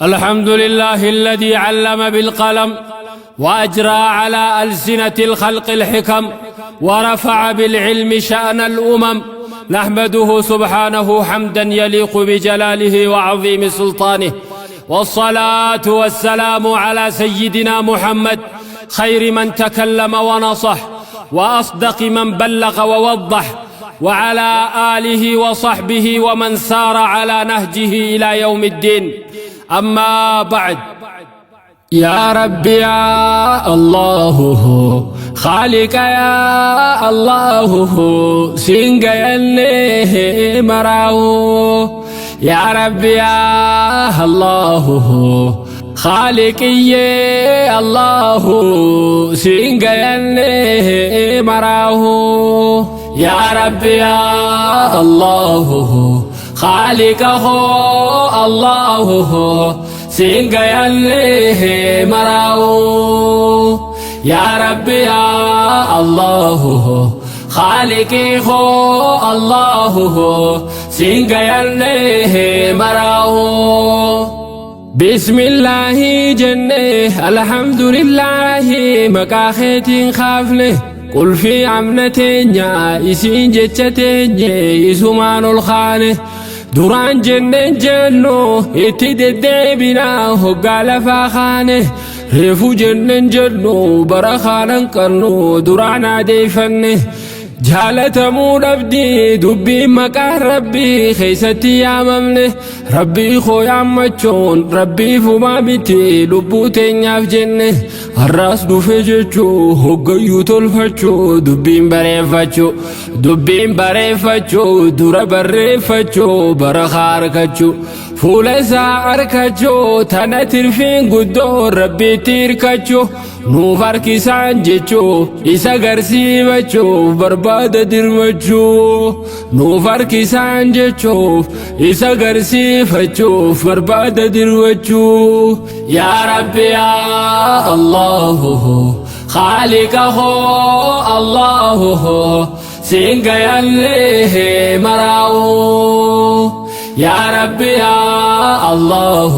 الحمد لله الذي علم بالقلم وأجرى على ألسنة الخلق الحكم ورفع بالعلم شأن الأمم. نحمده سبحانه حمدا يليق بجلاله وعظيم سلطانه، والصلاة والسلام على سيدنا محمد خير من تكلم ونصح وأصدق من بلغ ووضح، وعلى آله وصحبه ومن سار على نهجه إلى يوم الدين. أما بعد، يا رب يا الله خالق يا الله سنجيني مراو، يا رب يا الله خالقي الله سنجيني مراو، يا رب يا الله خالقه الله سنجيني مراو، يا رب يا الله خالقي هو الله سنجيني مراو. بسم الله جنة الحمد لله مكاخيتين خافله قل في عمنتين يا إسين جتتين يسومان الخانه duraan jenneen jennu itti deddeebinaa hoggaa lafaa kaane, reefu jenneen jennu bara kaanan qabnu duraan adeeffanne. Jaalatamuu dhabdii dubbiin maqaan rabbii keessatti yaamamne, rabbii koo yaammachuun rabbii fumaa miti lubbuu teenyaaf jenne. Har'aas dhufe jechuu hoggayyuu tolfachuu dubbiin bareeffachuu, dubbiin bareeffachuu dura barreeffachuu bara harkachuu fuula isaa arkachuu tana tirfiin guddoo rabbiitti hirkachuu nuuf harkisaan jechuu isa garsiifachuuf barbaada dirmachuu nuuf harkisaan jechuuf isa garsiifachuuf barbaada dirmachuu. Yaa Rabbi yaa Allahu خالقه الله سنجيني مراو، يا رب يا الله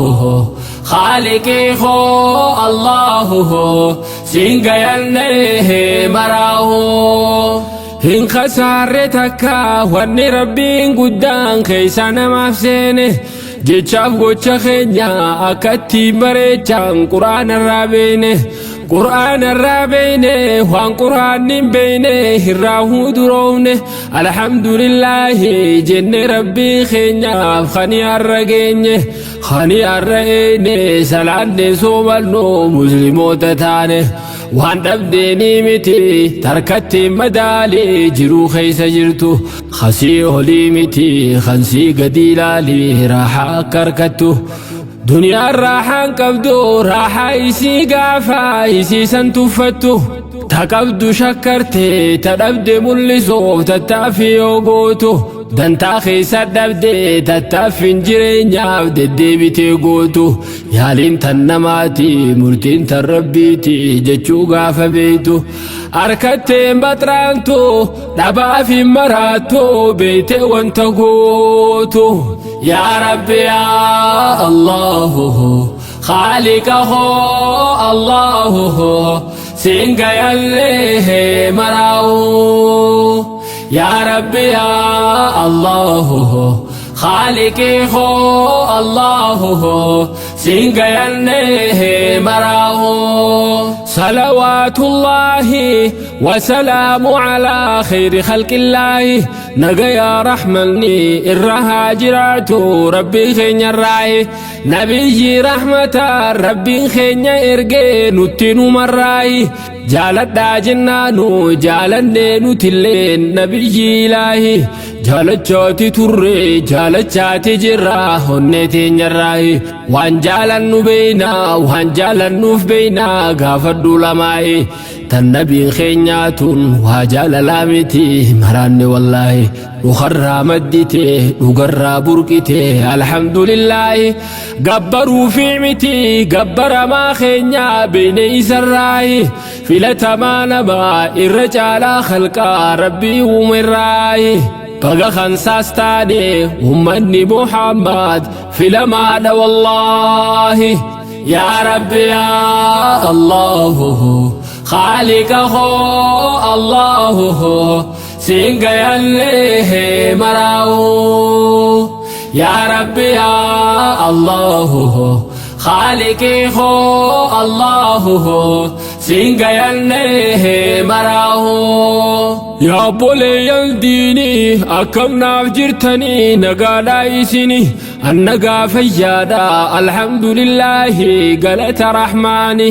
خالقي هو الله سنجيني مراو. Hin khasaarre takka wanni rabbiin guddaan keessa namaaf seene, jechaaf gocha keenya akkatti bareechaan quraana irraa beene, quraana irraa beene, waan quraanni hin beene irraa huduroofne. Alhamdulillaahi jenne rabbii keenyaaf kani har'a geenye, kani har'a eene salaanne soomannu musliimoota taane. Waan dhabdeenii miti tarkatti madaalii jiruu keessa jirtu, khasii olii miti kansii gadi ilaalii raaxaa akka harkattu. Duniyaan raaxaan qabdu raaxaa isii gaafa isii san tuffattu, ta qabdu shakkarte ta dhabde mul'isuuf tattaaffii yoo gootu, dantaa keessa dhabde tattaaffiin jireenyaaf deddeebitee gootu, yaaliin tan namaati murtiin tan rabbiiti jechuu gaafa beeytu, harkatteen baxraantu dhabaaf hin maraattu beeyte wanta gootu. Yaa Rabbi yaa Allahu خالقه الله سنجيني مراو، يا رب يا الله خالقي هو الله سنجيني مراو. صلوات الله وسلام على خير خلق الله، نجا رحمني الرهاجرات ربي خين الراي، نبي رحمة ربي خين إرجي نتنو مراي، جالت جنانو جالني نتلين نبي إلهي، jaalachaati turre jaalachaati jirra onnee teenyarraayi, waan jaalannu beeynaa waan jaalannuuf beeynaa gaafadhu lamaayi, tan nabiin keenyaatun waa jaalalaa miti maraanne wallaahi, dhukarraa maddite dhugarraa burqite alhamdulillaahi, gabbaruu fi miti gabbaramaa keenyaa beeyne isarraayi, filatamaa namaa irra caalaa khalqaa rabbii uumerraayi. Baga kansaas taane ummanni Muhammad filamaadha wallaahi. Yaa Rabbi yaa Allahu Khaaliqa koo Allahu siin gayallee maraa'u. Yaa Rabbi yaa Allahu Khaaliqii koo Allahu siin gayallee maraa'u. Yaa obboleeyyan diinii akkam naaf jirtanii nagaadhaa isini annagaa fayyaadha alhamdulillaahi galata rahmaani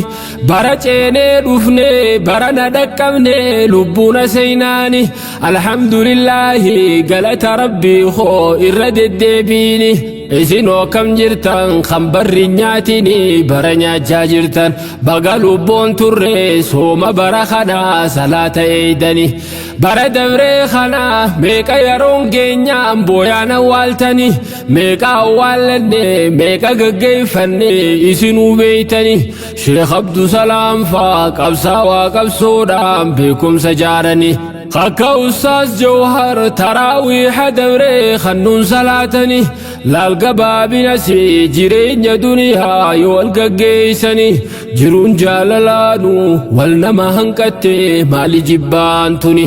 bara ceenee dhufne bara na dhaqqabne lubbuuna seynaani alhamdulillaahi galata rabbii koo irra deddeebiini. Isinoo akkam jirtan kan barri nyaatini bara nyaachaa jirtan baga lubbuun turre sooma bara kanaa salaata eeydani bara dabree kana meeqa yeroon geenyaan booyaan awwaaltani meeqa awwaallanne meeqa gaggeeffanne isinuu beeytani Sheekh Abdusalaam faa qabsaawaa qabsoodhaan beekumsa jaarani akka Ustaaz Jawhar taraawiiha dabree kannuun salaatani laal gabaabinasi jireenya duniyaa yoo wal gaggeessani jiruun jaalalaanu wal nama hanqatte maali jibbaan tuni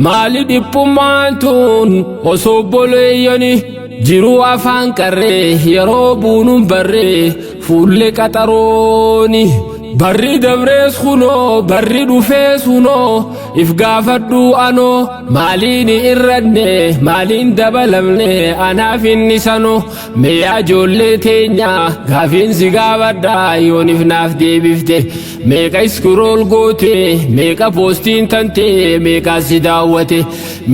maali dhiphummaan tun osoo obboleeyyani jiruu afaan qarree yeroo buunuun barree fuullee qaxarooni barri dabrees kunoo barri dhufees kunoo if gaafadhu anoo maaliin irranne maaliin dabalamne anaaf inni sanoo mee ijoollee teenya gaafiin si gaafadha yoonif naaf deebifte meeqa scroll goote meeqa postiin tante meeqa si daawwate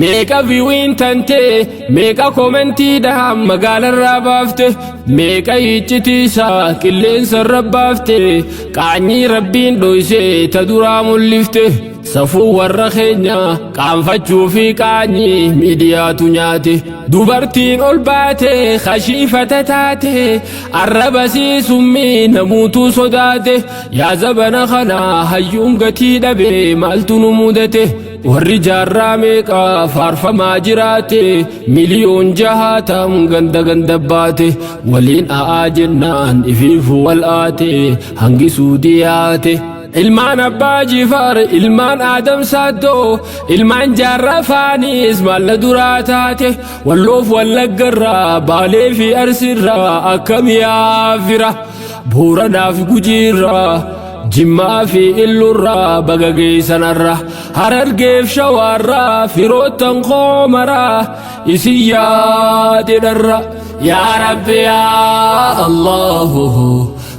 meeqa viewiin tante meeqa commentiidhaan magaalarraa baafte meeqa iccitiisaa qilleensarra baafte qaanyii rabbiin dhoyse ta duraa mul'ifte safuu warra keenya qaanfachuu fi qaanyii miidiyaatu nyaate dubartiin ol baate kashiifata taate arraba summii namuutu sodaate yaa zabana kana hayyuun gatii dhabe maaltu nu mudate warri jaarraa meeqa faarfamaa jiraate miliyoon jahaatam ganda ganda baate waliin a'aa jennaan ifiifu wal aate hangi suudiyaate. Ilmaan abbaa jifaar ilmaan aadam saaddoo ilmaan jaarraa faanis maalla duraa taate walloof wallaggarraa baalee fi arsiirraa akkam yaafira booranaaf gujiirraa jimmaa fi illurraa baga geessanarra harargeef shawaarraa firoottan koomaraa isin yaadedharra. Yaa Rabbi yaa Allahu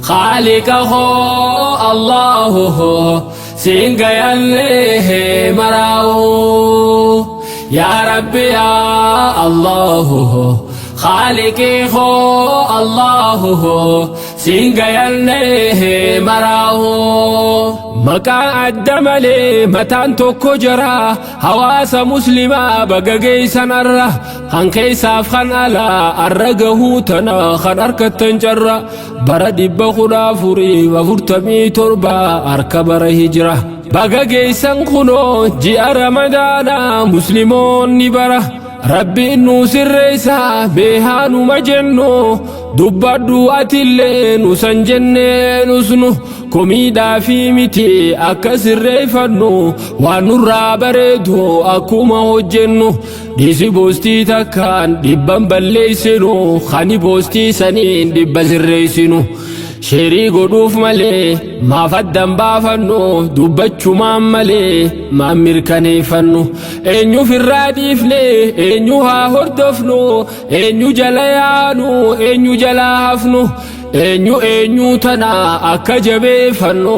Khaaliqa koo Allahu siin gayallee maraa'u. Yaa Rabbi yaa Allahu Khaaliqii koo Allahu siin gayallee maraa'u. Maqaa adda malee mataan tokko jira hawaasa muslimaa baga geessanarra kan keessaaf kan alaa arra gahuu tana kan harkattan carra bara 1447 harka bara hijira baga geessan kunoo ji'a ramadaanaa musliimoonni bara rabbiin nu sirreessa beehaanuma jennu dubbadhu atillee nu san jennee nusnu komiidhaa fi miti akka sirreeffannu waan nurraa bareedu akkuma hojjennu dhiisi postii takkaan dhibban balleessinu kani postii saniin dhibba sirreessinu share godhuuf malee maaf addan baafannu dubbachumaan malee maan mirkaneeffannu eenyuuf irraa dhiifne eenyu haa hordofnu eenyu jala yaanu eenyu jala hafnu eenyu eenyu tana akka jabeeffannu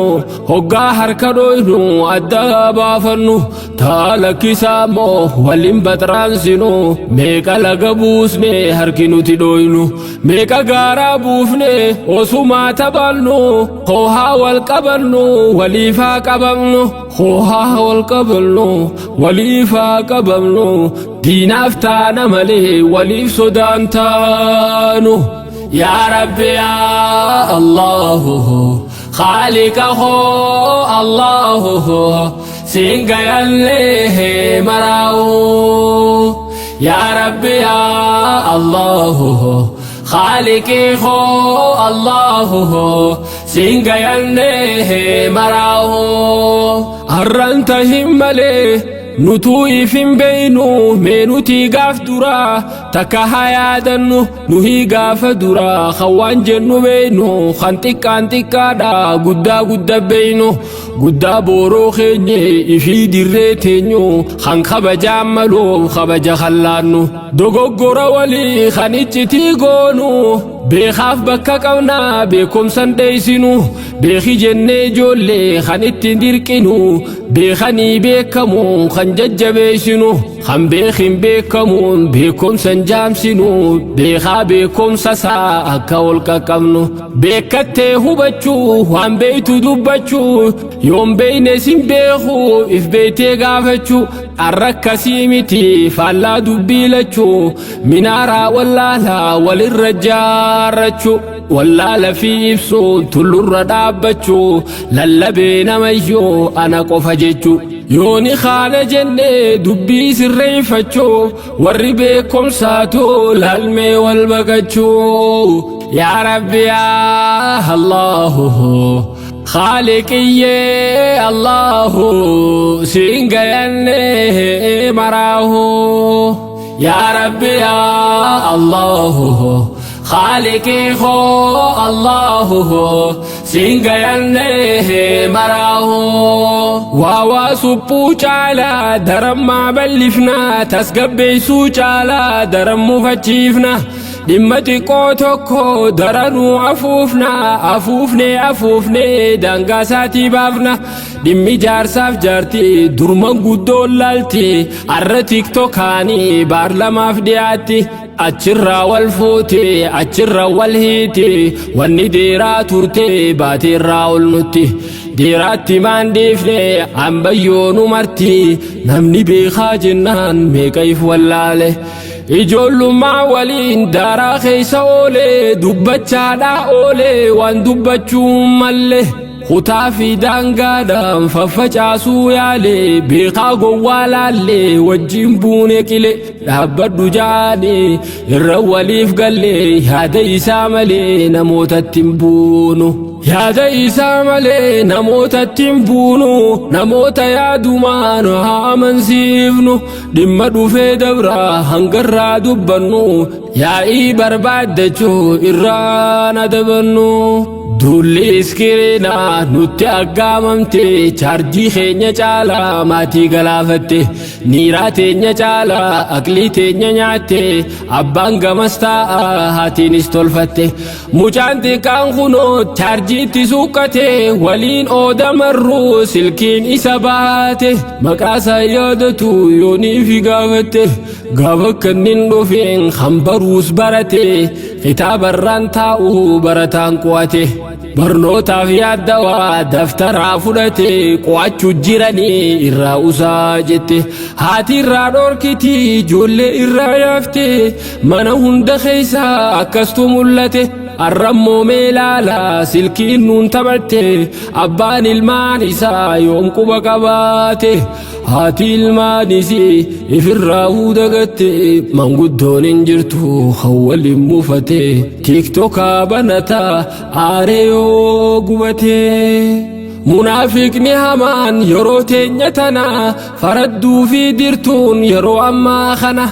hoggaa harka dhoynu adda baafannu taa lakkisaa moo waliin baxraansinu meeqa laga buusne harki nuti dhoynu meeqa gaaraa buufne osumaa taphannu hoohaa wal qabannu waliifaa qabamnu hoohaa wal qabannu waliifaa qabamnu diinaaf taana malee waliif sodaan taanu. Yaa Rabbi yaa Allahu Khaaliqa koo Allahu siin gayallee maraa'u. Yaa Rabbi yaa Allahu Khaaliqii koo Allahu siin gayannee maraahu. Har'aan tahin malee nutuu if hin beeynu, mee nutii gaaf duraa takka haa yaadannu. Nuhii gaafa duraa kan waan jennu beeynu, kan xiqqaan xiqqaadha guddaa gudda beeynu, guddaa booroo keenye ifii dirree teenyu, kan kabajaan maluuf kabaja kallaannu, dogoggora walii kan iccitii goonu, beekaaf bakka qabnaa beekumsan dheeysinu, beeki jennee ijoollee kan ittiin dirqinu, beekanii beekamu kan jajjabeessinu, kan beekin beekamuun beekumsan jaamsinu, beekaa beekumsa isaa akka ol qaqqabnu, beekattee hubachuu, waan beeytu dubbachuu, yoon beeyne sin beeku if beeytee gaafachuu. Arrakkasii miti, faallaa dubbii lachuu minaaraa wallaalaa walirra jaarrachuu, wallaala fi ibsuun tullurra dhaabbachuu, lallabee namayyoo ana qofa jechuu. Yooni kaana jennee dubbii sirreeffachuu, warri beekumsaatu laalmee wal baqachuu. Yaa Rabbi yaa Allahu Khaaliqiyyee Allahu siin gayannee maraahu. Yaa Rabbi yaa Allahu Khaaliqii koo Allahu siin gayannee maraahu. Waa waa suphuu caalaa darammaa bal'ifnaa, tasgabbeessuu caalaa daran mufachiifna, dhimma xiqqoo tokko daranuu afuufna, afuufnee afuufnee daangaa isaatii baafna. Dhimmi jaarsaaf jaartii durman guddoon laalti, arra tiktookaanii baarlamaaf dhiyaatti, achirraa wal fuute, achirra wal hiiti. Wanni deeraa turte baateerraa ol nutti deeraatti maan dhiifne ambayyoonu marti. Namni beekaa jennaan meeqa if wallaale, ijoollummaa waliin daaraa keessa oole, dubbachaadhaa oole waan dubbachuu malle, kutaa fi daangaadhaan faffacaasuu yaale, beekaa gowwaa laalle wajjin buune qile, dhaabbadhu jaane irra waliif galle, yaada isaa malee namootatti hin buunu. Yaada isaa malee namootatti hin buunu, namoota yaadumaan haa amansiifnu. Dhimma dhufee dabraa hangarraa dubbannu, yaa'ii barbaaddachuu irraan adabannu. Duulli iskiriinaa nutti aggaamamte, chaarjii keenya caalaa maatii galaafatte, niiraa teenya caalaa aqlii teenya nyaatte, abbaan gamas taa'a haatiinis tolfatte, mucaan xiqqaan kunoo chaarjiitti suuqqate, waliin ooda marruu silkiin isa baate, maqaasaa yaadatu yoonii fi gaafatte, gaafa kannin dhufeen kan baruus barate, kitaabarraan taa'u barataan qo'ate, barnootaaf yaaddawaa daftaraa fudhate, qo'achuu jiranii irraa usaa jette, haati irraa dhorkiti, ijoollee irraa yaafte, mana hunda keessaa akkastu mul'ate. Arrammoo meelaala silkiin nuun taphatte, abbaan ilmaan isaa yoom quba qabaate, haati ilmaanis ifirraa dagatte, manguddoon hin jirtu kan waliin muufate, tiiktokaa banataa aaree yoo gubate. Munaafiqni hamaan yeroo teenya tana faradduu fi dirtuun yeroo ammaa kana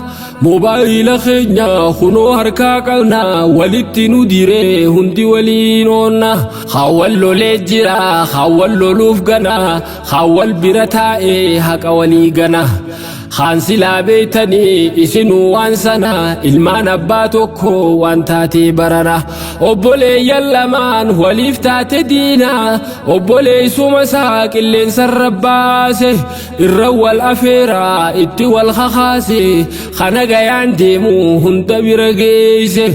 moobaayila keenya kunoo harkaa qabna, walitti nu diree hundi waliin oonna, hawwal lolee jira, hawwal loluuf gana, hawwal bira taa'ee haqa walii gana. Kaan silaa beeytanii isinuu waan sana, ilmaan abbaa tokko waan taatee barana, obboleeyyan lamaan waliif taate diina, obboleessuma isaa qilleensarra baase, irra wal afeeraa itti wal kakaase, kana gayaan deemu hunda bira geeyse,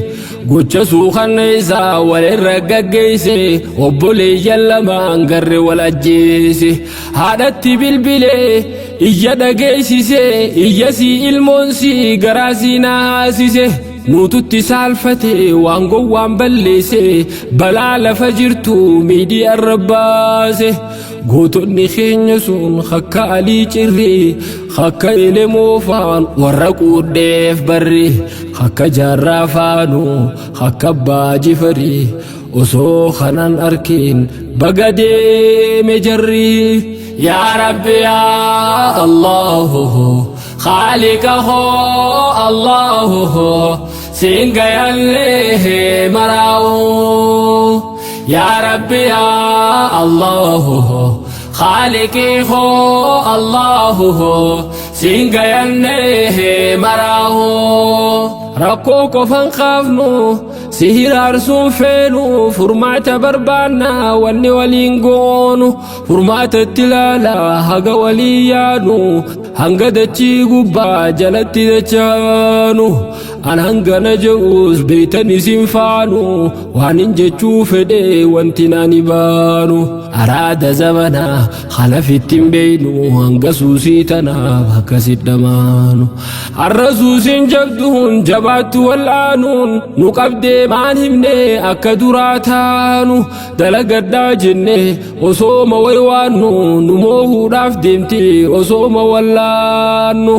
gocha suukanneessaa walirra gaggeeyse, obboleeyyan lamaan garre wal ajjeese. Haadhatti bilbilee iyya dhageessise, iyya sii ilmoon sii garaa sii naasise, nuututti saalfate waan gowwaan balleesse, balaa lafa jirtu miidiyaa irra baase. Gootonni keenya sun akka Alii Cirrii, akka Elemoo faan warra quudheef barri, akka Jaarraa faanuu, akka Abbaa Jifarii, osoo kanan arkin baga deeme jarri. Yaa Rabbi yaa Allahu Khaaliqa hoo Allahu siin gayallee maraa'u. Yaa Rabbi yaa Allahu Khaaliqii hoo Allahu siin gayallee maraa'u. Rakkoo qofan qaafnu si hiraarsuun feenu, furmaata barbaanna wanni waliin goonu, furmaata itti ilaala haga walii yaanu, hanga dachii gubbaa jalatti dachaanu. An hangana je'us beeytan isin faanu, waan hin jechuu fedhe wanti naan baanu. Araada zamanaa kanafitti hin beeynu, hanga suusii tanaaf akkasit dhamaanu. Har'a suusiin jabduun jabaattu wal'aanuun nu qabdee maan himne akka duraa taanu, dalagadhaa jenne osooma waywaannu, nu moohuudhaaf deemti osooma wallaannu.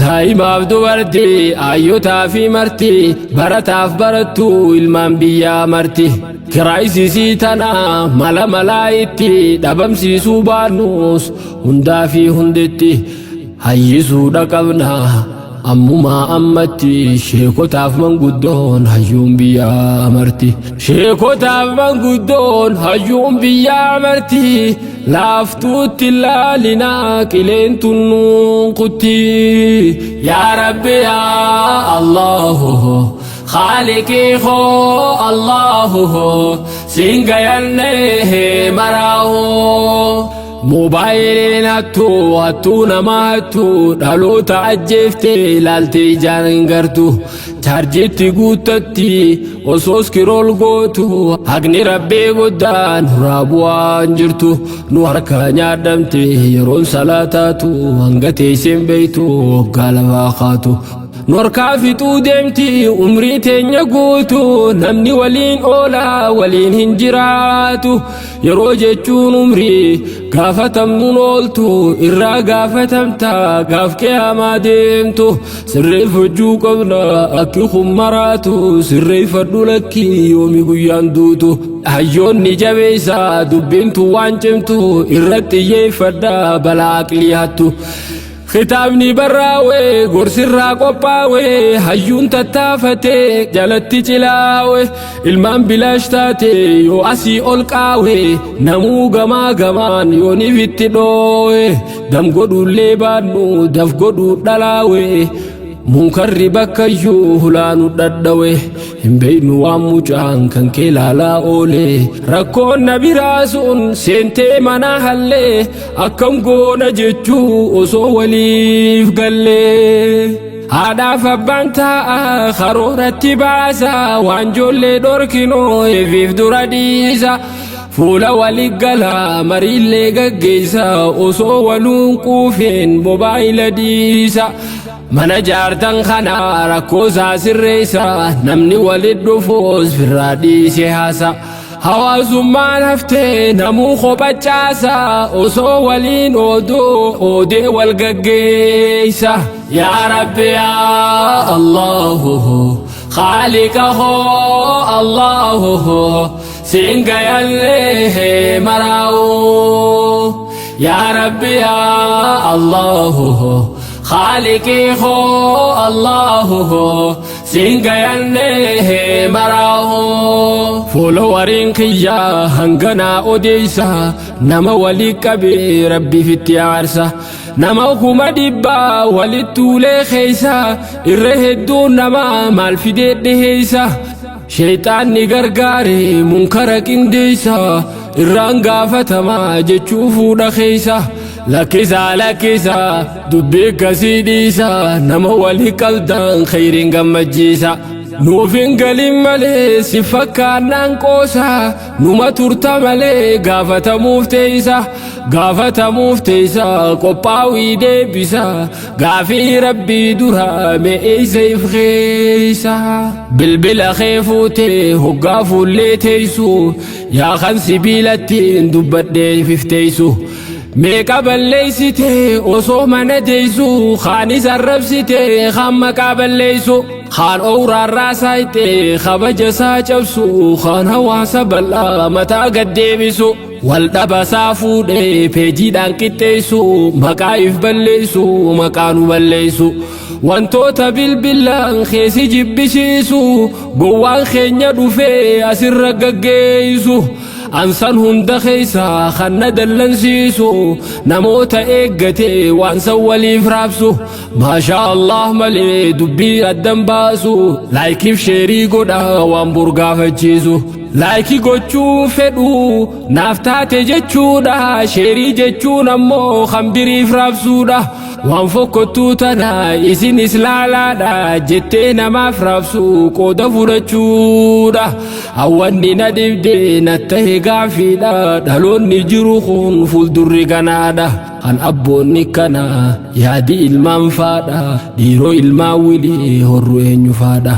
Daa'imaaf dubartii, ayyotaa fi marti, barataaf barattuu, ilmaan biyyaa marti. Kiraayisisii tana mala malaa itti dhabamsiisuu baannus hundaa fi hundetti hayyisuudha qabna. Ammumaa ammatti sheekotaaf manguddoon hayyuun biyyaa marti. Sheekotaaf manguddoon hayyuun biyyaa marti. Laaftuutti laalinaa qileen tunnuun kutti. Yaa Rabbi yaa Allahu Khaaliqii hoo Allahu siin gayallee maraa'u. Moobaayiliin hattuu hattuu nama hattuu, dhaloota ajjeeftee ilaaltee ijaan hin gartu. Chaarjiitti guuttatti osoo scroll gootu, haqni Rabbii guddaan nurraa bu'aan jirtu. Nu harka nyaadhamte yeroon salaataatu, hanga teesseen beeytu waggaa lafaa kaatu. Nu harkaa fixuu deemti umrii teenya guutu, namni waliin oolaa waliin hin jiraatu. Yeroo jechuun umrii gaafatamnuun ooltu, irraa gaafatamta gaaf qiyaamaa deemtu. Sirreeffachuu qabna akki kun maraatu, sirreeffadhu lakkii yoomi guyyaan duutu. Hayyoonni jabeessa dubbiintu waan cimtu, irratti xiyyeeffadha balaa aqlii hattu. Kitaabni barraa'e gorsirraa qophaa'e, hayyuun tattaafatee jalatti cilaa'e, ilmaan bilaash taate yoo asii ol qaa'e, namuu gamaa gamaan yooniif itti dhoo'e, dam godhuullee baannu daf godhuu dhalaa'e, munkarri bakkayyuu hulaanu dhadhawe, hin beeynu waan mucaan kan kee laalaa oole. Rakkoon na biraa sun seentee mana hallee, akkam goona jechuu osoo waliif gallee. Haadhaaf abbaan taa'a karooratti baasa, waan ijoollee dhorkinoo eefiif dura dhiisa. Fuula walii gala mariillee gaggeessa, osoo waluun quufeen mobaayila dhiisa. Mana jaartan kana rakkoo isaa sirreessa, namni walit dhufuus firraa dhiise haasa. Hawaasummaan haftee namuu kophachaasa, osoo waliin ooduu oodee wal gaggeessa. Yaa Rabbi yaa Allahu Khaaliqa hoo Allahu siin gayallee maraa'u. Yaa Rabbi yaa Allahu Khaaliqii hoo Allahu siin gayallee maraa'u. Followeriin kiyyaa hanganaa odeessa, nama walii qabee Rabbiif itti aarsa. Nama 100,000 walitti tuulee keessa, irra hedduun nama maal fidee dhiheessa. Sheexaanni gargaare munkara qindeessa, irraan gaafatamaa jechuu fuudha keessa. Lakkisaa lakkisaa dubbii akkasii dhiisa, nama walii qabdan khayriin gammachiisa. Nuuf hin galin malee si fakkaannaan qoosa, numa turta malee gaafatamuuf teessa. Gaafatamuuf teessa qophaa'ii deebisa, gaafii Rabbii dura me'eessa if keessa. Bilbila kee fuutee hoggaa fuullee teessu, yaa kan sibiilattiin dubbadhee ifteessu. Meeqa balleeysite osoo mana teessu, kaanis arrabsite kaan maqaa balleessu, kaan owraarraa saayite kabaja isaa cabsu, kaan hawaasa bal'aa mataa gad deebisu, wal dhabasaa fuudhee peejiidhaan qixxeessu, maqaa if balleessu, maqaa nu balleessu. Wantoota bilbilaan keessi jibbisiisu gowwaan keenya dhufee asirra gaggeessu. Ansan hunda keessa kan na dallansiisu namoota eeggate waan san waliif raabsu. Maashaa Allah malee dubbii addan baasu, like-iif share godha waan burgaafachiisu. Like gochuu fedhu naaf taate jechuudha, share jechuun ammoo kan biriif raabsuudha. Waan fokkottuu tana isinis laalaadha jettee namaaf raabsu qooda fudhachuudha. Hawwanni na dhibde na tahe gaafiidha, dhaloonni jiru kun fuuldurri ganaadha. Kan abboonni kana yaadi ilmaan faadha, dhiiroo ilmaan wilii horru eenyu faadha.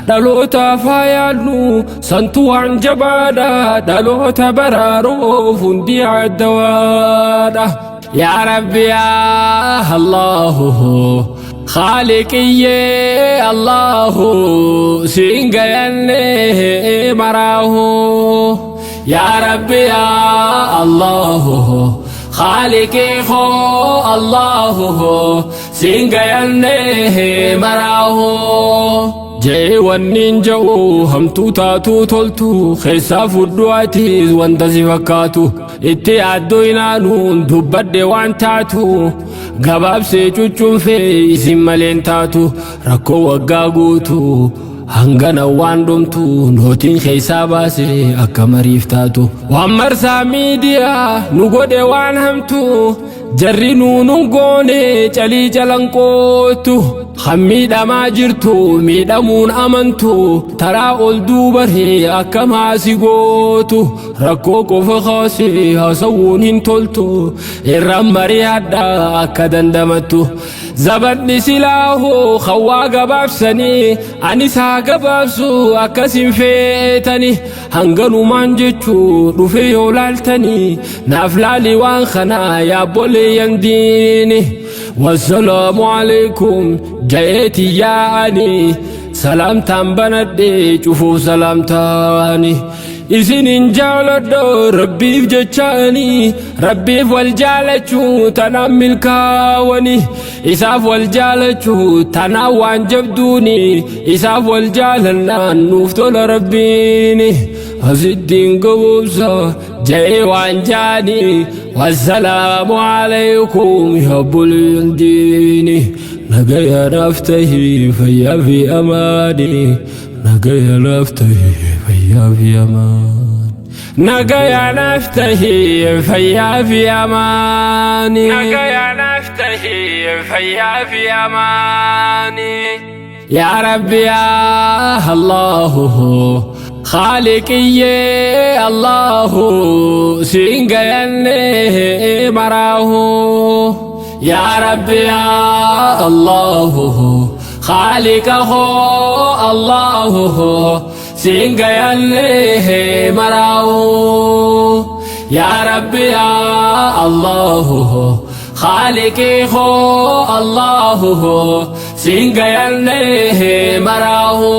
Dhaloota faayaannu santu waan jabaadha, dhaloota baraaroof hundi addawaadha. Yaa Rabbi yaa Allahu Khaaliqiyyee Allahu siin gayanne maraahu. Yaa Rabbi yaa Allahu Khaaliqii koo Allahu siin gayanne maraahu. Jee wanniin ja'u hamtuu taatuu toltu keessaa fudhu atiis wanta si fakkaatu, itti yaaddoo inaanuun dubbadhe waan taatu gabaabsee cuccunfee isin maleen taatu. Rakkoo waggaa guutu hangana waan dhumtu nootiin keessaa baase akka mariif taatu. Waan marsaa miidiyaa nu godhe waan hamtu jarri nuunun goone calii calanqootu. Kan miidhamaa jirtu miidhamuun amantu, taraa ol duubaree akka maasi gootu. Rakkoo qofa kaasee haasawuun hin toltu, irraan mari'adha akka dandamattu. Zabanni silaahoo hawaa gabaabsanii anis haa gabaabsu akkasin feetani. Hanganumaan jechuu dhufe yoo laaltanii naaf laali waan kanaa yaabboleeyyan diini. Wassalaamu alaikum jayeeti yaa'anii salaamtaan banadhe cufuuf salaamtaani. Isinin jaaladha rabbiif jechaani, rabbiif wal jaalachuu tanaan milkaawani, isaaf wal jaalachuu tanaan waan jabduuni, isaaf wal jaalannaan nuuf tola rabbiini. Asittiin gaboobsa ja'ee waan jaani. Wassalaamu alaikum yaabboleeyyan diini. Nagaya naaf tahi fayyaa fi amaani. Nagaya naaf tahi fayyaa fi amaani. Nagaya naaf tahi fayyaa fi amaani. Nagaya naaf tahi fayyaa fi amaani. Yaa Rabbi yaa Allahu Khaaliqiyyee Allahu siin gayanne maraahu. Yaa Rabbi yaa Allahu Khaaliqa koo Allahu siin gayanne maraahu. Yaa Rabbi yaa Allahu Khaaliqii koo Allahu siin gayanne maraahu.